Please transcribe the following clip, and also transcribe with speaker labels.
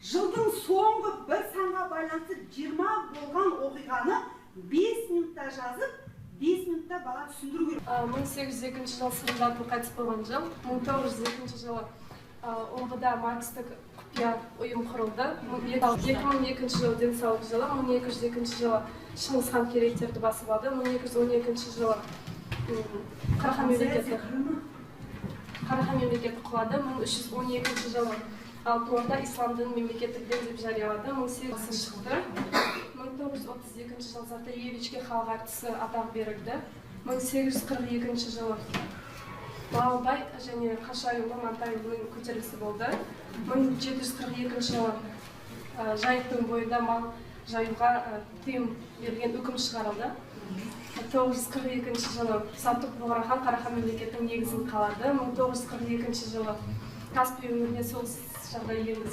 Speaker 1: Жылдың соңғы бір санға байланысты 20 болған оқиғаны 5 минутта жазып, 5 минутта бала түсіндіру керек.
Speaker 2: 1802 жылы Сырым Датов қайтыс болған жыл. 1902 жылы Омбыда маркстік құпия ұйым құрылды. 2002 жылы денсаулық жылы. 1202 жылы Шыңғыс хан керейттерді басып алды. 1212 жылы Қарахан мемлекеті құлады. 1312 жылы Алтын Орда ислам дінін мемлекеттік дін деп жариялады. 1800 шықты. 1932 жылы Затаевичке халық әртісі атағы берілді. 1842 жылы Малыбай және Қашайұлы Мантайұлының көтерілісі болды. 1742 жылы Жайықтың бойында мал жаюға тыйым берілген үкім шығарылды. 942 жылы Сатуқ Бұғрахан Қарахан мемлекетінің негізін қалады. 1942 жылы Каспий өңіріне соғыс жағдайы енгізілді.